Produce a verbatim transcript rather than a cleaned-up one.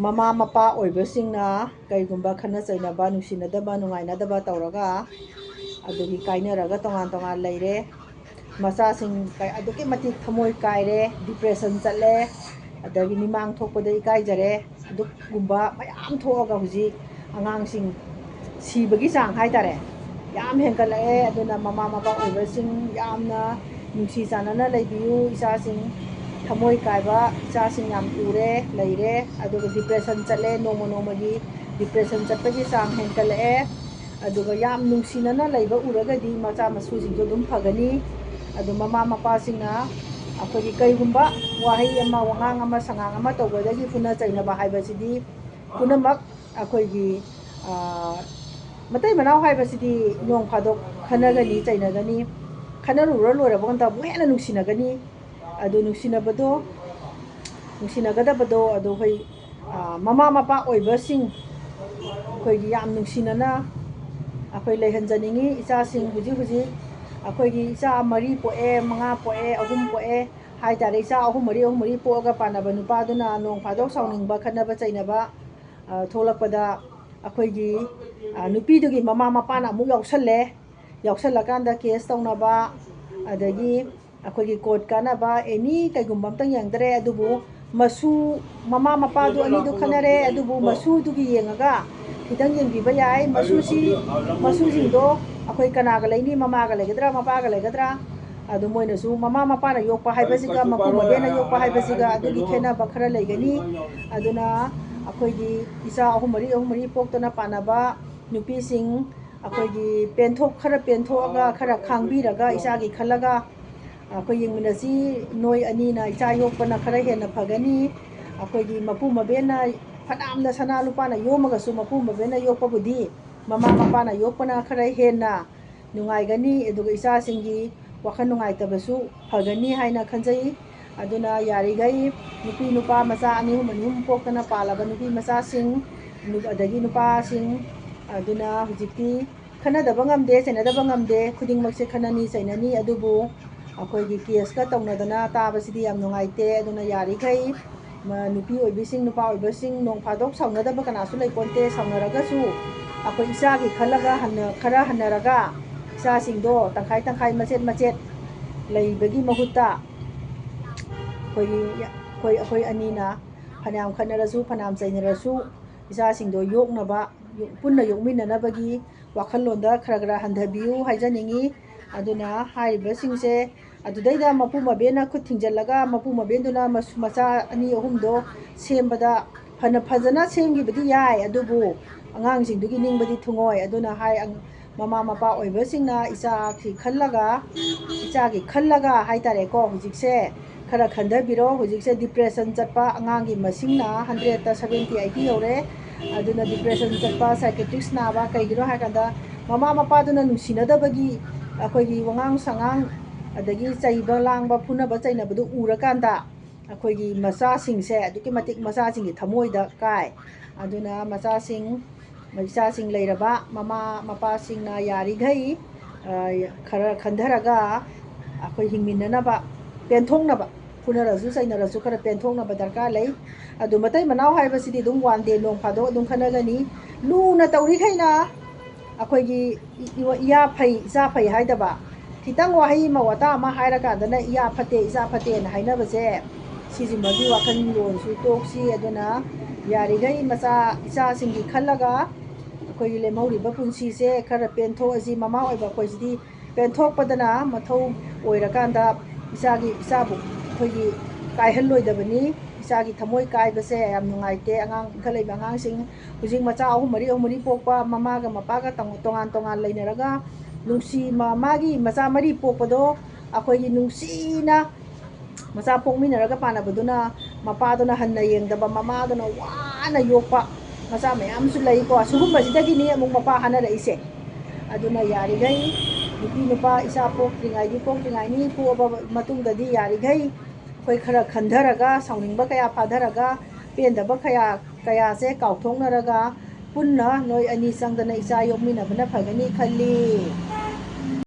ꯃꯃꯥ ꯃꯄꯥ ꯑꯣꯏꯕꯁꯤꯡꯅ ꯀꯩꯒꯨꯝꯕ ꯈꯠꯅ ꯆꯩꯅꯕ, ꯅꯨꯡꯁꯤꯅꯗꯕ, ꯅꯨꯡꯉꯥꯏꯅꯗꯕ ꯇꯧꯔꯒ ꯑꯗꯨꯒꯤ ꯀꯥꯏꯅꯔꯒ ꯇꯣꯉꯥꯟ ꯇꯣꯉꯥꯟ ꯂꯩꯔꯦ꯫ ꯃꯆꯥꯁꯤꯡ ꯀ-, ꯑꯗꯨꯛꯀꯤ ꯃꯇꯤꯛ ꯊꯃꯣꯏ ꯀꯥꯏꯔꯦ, depression ꯆꯠꯂꯦ, ꯑꯗꯒꯤ ꯃꯤꯃꯥꯡ ꯊꯣꯛꯄꯗ ꯏꯀꯥꯏꯖꯔꯦ꯫ ꯑꯗꯨꯒꯨꯝꯕ ꯃꯌꯥꯝ ꯊꯣꯛꯑꯒ ꯍꯧꯖꯤꯛ ꯑꯉꯥꯡꯁꯤꯡ ꯁꯤꯕꯒꯤ ꯆꯥꯡ ꯍꯥꯏꯇꯥꯔꯦ, ꯌꯥꯝ ꯍꯦꯟꯒꯠꯂꯛꯑꯦ꯫ ꯑꯗꯨꯅ ꯃꯃꯥ ꯃꯄꯥ ꯑꯣꯏꯕꯁꯤꯡ ꯌꯥꯝꯅ ꯅꯨꯡꯁꯤ ꯆꯥꯟꯅꯅ ꯂꯩꯕꯤꯌꯨ꯫ ꯏꯆꯥꯁꯤꯡ ꯊꯃꯣꯏ ꯀꯥꯏꯕ ꯏꯆꯥꯁꯤꯡ ꯌꯥꯝ ꯎꯔꯦ, ꯂꯩꯔꯦ꯫ ꯑꯗꯨꯒ depression ꯆꯠꯂꯦ, ꯅꯣꯡꯃ ꯅꯣꯡꯃꯒꯤ depression ꯆꯠꯄꯒꯤ ꯆꯥꯡ ꯍꯦꯟꯒꯠꯂꯛꯑꯦ꯫ ꯑꯗꯨꯒ ꯌꯥꯝ ꯅꯨꯡꯁꯤꯅꯅ ꯂꯩꯕ ꯎꯔꯒꯗꯤ ꯃꯆꯥ ꯃꯁꯨꯁꯤꯡꯁꯨ ꯑꯗꯨꯝ ꯐꯒꯅꯤ꯫ ꯑꯗꯨ ꯃꯃꯥ ꯃꯄꯥꯁꯤꯡꯅ ꯑꯩꯈꯣꯏꯒꯤ ꯀꯔꯤꯒꯨꯝꯕ ꯋꯥꯍꯩ ꯑꯃ, ꯋꯥꯉꯥꯡ ꯑꯃ, ꯁꯉꯥꯡ ꯑꯃ ꯇꯧꯕꯗꯒꯤ ꯐꯨꯅ ꯆꯩꯅꯕ ꯍꯥꯏꯕꯁꯤꯗꯤ ꯄꯨꯝꯅꯃꯛ ꯑꯩꯈꯣꯏꯒꯤ, ꯑ, ꯃꯇꯩ ꯃꯅꯥꯎ ꯍꯥꯏꯕꯁꯤꯗꯤ ꯅꯣꯡ ꯐꯥꯗꯣꯛ ꯈꯟꯅꯒꯅꯤ, ꯆꯩꯅꯒꯅꯤ, ꯈꯟꯅꯔꯨꯔ ꯂꯣꯏꯔꯕ ꯃꯇꯝꯗ ꯑꯃꯨꯛ ꯍꯦꯟꯅ ꯅꯨꯡꯁꯤꯅꯒꯅꯤ꯫ ꯑꯗꯨ ꯅꯨꯡꯁꯤꯅꯕꯗꯣ, ꯅꯨꯡꯁꯤꯅꯒꯗꯕꯗꯣ ꯑꯗꯣ ꯑꯩꯈꯣꯏ, ꯑ, ꯃꯃꯥ ꯃꯄꯥ ꯑꯣꯏꯕꯁꯤꯡ ꯑꯩꯈꯣꯏꯒꯤ ꯌꯥꯝ ꯅꯨꯡꯁꯤꯅꯅ ꯑꯩꯈꯣꯏ ꯂꯩꯍꯟꯖꯅꯤꯡꯉꯤ꯫ ꯏꯆꯥꯁꯤꯡ ꯍꯧꯖꯤꯛ ꯍꯧꯖꯤꯛ ꯑꯩꯈꯣꯏꯒꯤ ꯏꯆꯥ ꯃꯔꯤ ꯄꯣꯛꯑꯦ, ꯃꯉꯥ ꯄꯣꯛꯑꯦ, ꯑꯍꯨꯝ ꯄꯣꯛꯑꯦ ꯍꯥꯏꯇꯥꯔꯦ꯫ ꯏꯆꯥ ꯑꯍꯨꯝ ꯃꯔꯤ, ꯑꯍꯨꯝ ꯃꯔꯤ ꯄꯣꯛꯑꯒ ꯄꯥꯟꯅꯕ ꯅꯨꯄꯥꯗꯨꯅ ꯅꯣꯡ ꯐꯥꯗꯣꯛ ꯁꯥꯎꯅꯤꯡꯕ, ꯈꯠꯅꯕ ꯆꯩꯅꯕ, ꯑ, ꯊꯣꯛꯂꯛꯄꯗ ꯑꯩꯈꯣꯏꯒꯤ, ꯑ, ꯅꯨꯄꯤꯗꯨꯒꯤ ꯃꯃꯥ ꯃꯄꯥꯅ ꯑꯃꯨꯛ ꯌꯥꯎꯁꯜꯂꯦ꯫ ꯌꯥꯎꯁꯜꯂꯀꯥꯟꯗ case ꯇꯧꯅꯕ, ꯑꯗꯒꯤ ꯑꯩꯈꯣꯏꯒꯤ court ꯀꯥꯟꯅꯕ, any ꯀꯩꯒꯨꯝꯕ ꯑꯝꯇꯪ ꯌꯦꯡꯗ꯭ꯔꯦ꯫ ꯑꯗꯨꯕꯨ ꯃꯁꯨ, ꯃꯃꯥ ꯃꯄꯥꯗꯨ ꯑꯅꯤꯗꯨ ꯈꯟꯅꯔꯦ, ꯑꯗꯨꯕꯨ ꯃꯁꯨꯗꯨꯒꯤ ꯌꯦꯡꯉꯒ ꯈꯤꯇꯪ ꯌꯦꯡꯕꯤꯕ ꯌꯥꯏ꯫ ꯃꯁꯨꯁꯤ, ꯃꯁꯨꯁꯤꯡꯗꯣ ꯑꯩꯈꯣꯏ ꯀꯅꯥꯒ ꯂꯩꯅꯤ? ꯃꯃꯥꯒ ꯂꯩꯒꯗ꯭ꯔꯥ, ꯃꯄꯥꯒ ꯂꯩꯒꯗ꯭ꯔꯥ? ꯑꯗꯨ ꯃꯣꯏꯅꯁꯨ ꯃꯃꯥ ꯃꯄꯥꯅ ꯌꯣꯛꯄ ꯍꯥꯏꯕꯁꯤꯒ ꯃꯄꯨ ꯃꯕꯦꯅ ꯌꯣꯛꯄ ꯍꯥꯏꯕꯁꯤꯒ ꯑꯗꯨꯒꯤ ꯈꯦꯠꯅꯕ ꯈꯔ ꯂꯩꯒꯅꯤ꯫ ꯑꯗꯨꯅ ꯑꯩꯈꯣꯏꯒꯤ ꯏꯆꯥ ꯑꯍꯨꯝ ꯃꯔꯤ, ꯑꯍꯨꯝ ꯃꯔꯤ ꯄꯣꯛꯇꯅ ꯄꯥꯟꯅꯕ ꯅꯨꯄꯤꯁꯤꯡ, ꯑꯩꯈꯣꯏꯒꯤ ꯄꯦꯟꯊꯣꯛ-, ꯈꯔ ꯄꯦꯟꯊꯣꯛꯑꯒ, ꯈꯔ ꯈꯥꯡꯕꯤꯔꯒ, ꯏꯆꯥꯒꯤ ꯈꯜꯂꯒ ꯑꯩꯈꯣꯏ ꯌꯦꯡꯃꯤꯟꯅꯁꯤ꯫ ꯅꯣꯏ ꯑꯅꯤꯅ ꯏꯆꯥ ꯌꯣꯛꯄꯅ ꯈꯔ ꯍꯦꯟꯅ ꯐꯒꯅꯤ꯫ ꯑꯩꯈꯣꯏꯒꯤ ꯃꯄꯨ ꯃꯕꯦꯟꯅ ꯐꯅꯌꯥꯝꯅ ꯁꯅꯥ ꯂꯨꯄꯥꯅ ꯌꯣꯝꯃꯒꯁꯨ ꯃꯄꯨ ꯃꯕꯦꯟꯅ ꯌꯣꯛꯄꯕꯨꯗꯤ ꯃꯃꯥ ꯃꯄꯥꯅ ꯌꯣꯛꯄꯅ ꯈꯔ ꯍꯦꯟꯅ ꯅꯨꯡꯉꯥꯏꯒꯅꯤ, ꯑꯗꯨꯒ ꯏꯆꯥꯁꯤꯡꯒꯤ ꯋꯥꯈꯜ ꯅꯨꯡꯉꯥꯏꯇꯕꯁꯨ ꯐꯒꯅꯤ ꯍꯥꯏꯅ ꯈꯟꯖꯩ꯫ ꯑꯗꯨꯅ ꯌꯥꯔꯤꯈꯩ ꯅꯨꯄꯤ ꯅꯨꯄꯥ ꯃꯆꯥ ꯑꯅꯤ ꯑꯍꯨꯝ, ꯑꯅꯤ ꯑꯍꯨꯝ ꯄꯣꯛꯇꯅ ꯄꯥꯜꯂꯕ ꯅꯨꯄꯤ ꯃꯆꯥꯁꯤꯡ, ꯅꯨ-, ꯑꯗꯒꯤ ꯅꯨꯄꯥꯁꯤꯡ, ꯑꯗꯨꯅ ꯍꯧꯖꯤꯛꯇꯤ ꯈꯟꯅꯗꯕ ꯉꯝꯗꯦ, ꯆꯩꯅꯗꯕ ꯉꯝꯗꯦ, ꯈꯨꯗꯤꯡꯃꯛꯁꯦ ꯈꯟꯅꯅꯤ, ꯆꯩꯅꯅꯤ, ꯑꯗꯨꯕꯨ ꯑꯩꯈꯣꯏꯒꯤ case ꯀ ꯇꯧꯅꯗꯅ ꯇꯥꯕꯁꯤꯗꯤ ꯌꯥꯝ ꯅꯨꯡꯉꯥꯏꯇꯦ꯫ ꯑꯗꯨꯅ ꯌꯥꯔꯤꯈꯩ ꯅꯨꯄꯤ ꯑꯣꯏꯕꯤꯁꯤꯡ, ꯅꯨꯄꯥ ꯑꯣꯏꯕꯁꯤꯡ, ꯅꯣꯡ ꯐꯥꯗꯣꯛ ꯁꯥꯎꯅꯗꯕ ꯀꯅꯥꯁꯨ ꯂꯩꯄꯣꯟꯇꯦ꯫ ꯁꯥꯎꯅꯔꯒꯁꯨ ꯑꯩꯈꯣꯏ ꯏꯆꯥꯒꯤ ꯈꯜꯂꯒ ꯍꯟꯅ, ꯈꯔ ꯍꯟꯅꯔꯒ ꯏꯆꯥꯁꯤꯡꯗꯣ ꯇꯪꯈꯥꯏ ꯇꯪꯈꯥꯏ, ꯃꯆꯦꯠ ꯃꯆꯦꯠ ꯂꯩꯕꯒꯤ ꯃꯍꯨꯠꯇ ꯑꯩꯈꯣꯏꯒꯤ, ꯑꯩꯈꯣꯏ, ꯑꯩꯈꯣꯏ ꯑꯅꯤꯅ ꯐꯅꯌꯥꯝ ꯈꯠꯅꯔꯁꯨ, ꯐꯅꯌꯥꯝ ꯆꯩꯅꯔꯁꯨ, ꯏꯆꯥꯁꯤꯡꯗꯣ ꯌꯣꯛꯅꯕ, ꯄꯨꯟꯅ ꯌꯣꯛꯃꯤꯟꯅꯅꯕꯒꯤ ꯋꯥꯈꯜꯂꯣꯟꯗ ꯈꯔ ꯈꯔ ꯍꯟꯊꯕꯤꯌꯨ ꯍꯥꯏꯖꯅꯤꯡꯉꯤ꯫ ꯑꯗꯨꯅ ꯍꯥꯏꯔꯤꯕꯁꯤꯡꯁꯦ, ꯑꯗꯨꯗꯩꯗ ꯃꯄꯨ ꯃꯕꯦꯟꯅ ꯈꯨꯠ ꯊꯤꯡꯖꯤꯜꯂꯒ, ꯃꯄꯨ ꯃꯕꯦꯟꯗꯨꯅ ꯃꯁꯨ-, ꯃꯆꯥ ꯑꯅꯤ ꯑꯍꯨꯝꯗꯣ ꯁꯦꯝꯕꯗ, ꯐꯅ ꯐꯖꯅ ꯁꯦꯝꯈꯤꯕꯗꯤ ꯌꯥꯏ, ꯑꯗꯨꯕꯨ ꯑꯉꯥꯡꯁꯤꯡꯗꯨꯒꯤ ꯅꯤꯡꯕꯗꯤ ꯊꯨꯡꯉꯣꯏ꯫ ꯑꯗꯨꯅ ꯍꯥꯏ, ꯑꯪ-, ꯃꯃꯥ ꯃꯄꯥ ꯑꯣꯏꯕꯁꯤꯡꯅ ꯏꯆꯥꯒꯤ ꯈꯜꯂꯒ, ꯏꯆꯥꯒꯤ ꯈꯜꯂꯒ ꯍꯥꯏꯇꯥꯔꯦꯀꯣ, ꯍꯧꯖꯤꯛꯁꯦ ꯈꯔ ꯈꯟꯊꯕꯤꯔꯣ꯫ ꯍꯧꯖꯤꯛꯁꯦ depression ꯆꯠꯄ ꯑꯉꯥꯡꯒꯤ ꯃꯁꯤꯡꯅ hundredꯇ seventy, eighty ꯌꯧꯔꯦ꯫ ꯑꯗꯨꯅ depression ꯆꯠꯄ, psychiatric ꯅꯥꯕ, ꯀꯩꯒꯤꯅꯣ ꯍꯥꯏꯀꯥꯟꯗ ꯃꯃꯥ ꯃꯄꯥꯗꯨꯅ ꯅꯨꯡꯁꯤꯅꯗꯕꯒꯤ, ꯑꯩꯈꯣꯏꯒꯤ ꯋꯥꯉꯥꯡ ꯁꯉꯥꯡ, ꯑꯗꯒꯤ ꯆꯩꯕ ꯂꯥꯡꯕ, ꯐꯨꯅꯕ ꯆꯩꯅꯕꯗꯨ ꯎꯔꯀꯥꯟꯗ ꯑꯩꯈꯣꯏꯒꯤ ꯃꯆꯥꯁꯤꯡꯁꯦ ꯑꯗꯨꯛꯀꯤ ꯃꯇꯤꯛ ꯃꯆꯥꯁꯤꯡꯒꯤ ꯊꯃꯣꯏꯗ ꯀꯥꯏ꯫ ꯑꯗꯨꯅ ꯃꯆꯥꯁꯤꯡ, ꯏꯆꯥꯁꯤꯡ ꯂꯩꯔꯕ ꯃꯃꯥ ꯃꯄꯥꯁꯤꯡꯅ ꯌꯥꯔꯤꯈꯩ, ꯑ, ꯈꯔ ꯈꯟꯊꯔꯒ ꯑꯩꯈꯣꯏ ꯍꯤꯡꯃꯤꯟꯅꯅꯕ, ꯄꯦꯟꯊꯣꯛꯅꯕ, ꯐꯨꯅꯔꯁꯨ ꯆꯩꯅꯔꯁꯨ ꯈꯔ ꯄꯦꯟꯊꯣꯛꯅꯕ ꯗꯔꯀꯥꯔ ꯂꯩ꯫ ꯑꯗꯨ ꯃꯇꯩ ꯃꯅꯥꯎ ꯍꯥꯏꯕꯁꯤꯗꯤ ꯑꯗꯨꯝ one day, ꯅꯣꯡ ꯐꯥꯗꯣꯛ ꯑꯗꯨꯝ ꯈꯠꯅꯒꯅꯤ꯫ ꯂꯨꯅ ꯇꯧꯔꯤꯈꯩꯅ ꯑꯩꯈꯣꯏꯒꯤ ꯏ-, ꯏ-, ꯏꯌꯥ ꯐꯩ, ꯏꯆꯥ ꯐꯩ ꯍꯥꯏꯗꯕ, ꯈꯤꯇꯪ ꯋꯥꯍꯩ ꯑꯃ, ꯋꯥꯇꯥ ꯑꯃ ꯍꯥꯏꯔꯀꯥꯟꯗꯅ "ꯏꯌꯥ ꯐꯠꯇꯦ, ꯏꯆꯥ ꯐꯠꯇꯦꯅ" ꯍꯥꯏꯅꯕꯁꯦ, ꯁꯤꯁꯤꯃꯒꯤ ꯋꯥꯈꯜꯂꯣꯟꯁꯨ ꯇꯣꯛꯁꯤ꯫ ꯑꯗꯨꯅ ꯌꯥꯔꯤꯈꯩ ꯃꯆꯥ, ꯏꯆꯥꯁꯤꯡꯒꯤ ꯈꯜꯂꯒ ꯑꯩꯈꯣꯏꯒꯤ ꯂꯦꯝꯍꯧꯔꯤꯕ ꯄꯨꯟꯁꯤꯁꯦ ꯈꯔ ꯄꯦꯟꯊꯣꯛꯑꯁꯤ꯫ ꯃꯃꯥ ꯑꯣꯏꯕ ꯑꯩꯈꯣꯏꯁꯤꯗꯤ ꯄꯦꯟꯊꯣꯛꯄꯗꯅ ꯃꯊꯧ ꯑꯣꯏꯔꯀꯥꯟꯗ ꯏꯆꯥꯒꯤ, ꯏꯆꯥꯕꯨ ꯑꯩꯈꯣꯏꯒꯤ ꯀꯥꯏꯍꯜꯂꯣꯏꯗꯕꯅꯤ꯫ ꯏꯆꯥꯒꯤ ꯊꯃꯣꯏ ꯀꯥꯏꯕꯁꯦ ꯌꯥꯝ ꯅꯨꯡꯉꯥꯏꯇꯦ꯫ ꯑꯉꯥꯡ ꯏꯟꯈꯠꯂꯛꯏꯕ ꯑꯉꯥꯡꯁꯤꯡ ꯍꯧꯖꯤꯛ ꯃꯆꯥ ꯑꯍꯨꯝ ꯃꯔꯤ, ꯑꯍꯨꯝ ꯃꯔꯤ ꯄꯣꯛꯄ, ꯃꯃꯥꯒ ꯃꯄꯥꯒ ꯇꯣꯉꯥꯟ, ꯇꯣꯉꯥꯟ ꯇꯣꯉꯥꯟ ꯂꯩꯅꯔꯒ ꯅꯨꯡꯁꯤ, ꯃ-, ꯃꯥꯒꯤ ꯃꯆꯥ ꯃꯔꯤ ꯄꯣꯛꯄꯗꯣ ꯑꯩꯈꯣꯏꯒꯤ ꯅꯨꯡꯁꯤꯅ ꯃꯆꯥ ꯄꯣꯛꯃꯤꯟꯅꯔꯒ ꯄꯥꯟꯅꯕꯗꯨꯅ ꯃꯄꯥꯗꯨꯅ ꯍꯟꯅ ꯌꯦꯡꯗꯕ, ꯃꯃꯥꯗꯨꯅ ꯋꯥꯅ ꯌꯣꯛꯄ ꯃꯆꯥ ꯃꯌꯥꯝꯁꯨ ꯂꯩꯀꯣ꯫ ꯁꯤꯒꯨꯝꯕꯁꯤꯗꯒꯤꯅꯤ ꯑꯃꯨꯛ ꯃꯄꯥ ꯍꯥꯟꯅꯔꯛꯏꯁꯦ꯫ ꯑꯗꯨꯅ ꯌꯥꯔꯤꯈꯩ ꯅꯨꯄꯤ ꯅꯨꯄꯥ ꯏꯆꯥ ꯄꯣꯛꯇ꯭ꯔꯤꯉꯩꯗꯤ, ꯄꯣꯛꯇ꯭ꯔꯤꯉꯩꯅꯤ, ꯄꯣꯛꯑꯕ ꯃꯇꯨꯡꯗꯗꯤ ꯌꯥꯔꯤꯈꯩ ꯑꯩꯈꯣꯏ ꯈꯔ ꯈꯟꯊꯔꯒ, ꯁꯥꯎꯅꯤꯡꯕ ꯀꯌꯥ ꯐꯥꯊꯔꯒ, ꯄꯦꯟꯗꯕ ꯀꯌꯥ, ꯀꯌꯥꯁꯦ ꯀꯥꯎꯊꯣꯛꯅꯔꯒ, ꯄꯨꯟꯅ ꯅꯣꯏ ꯑꯅꯤ ꯆꯪꯗꯅ ꯏꯆꯥ ꯌꯣꯛꯃꯤꯟꯅꯕꯅ ꯐꯒꯅꯤ ꯈꯜꯂꯤ꯫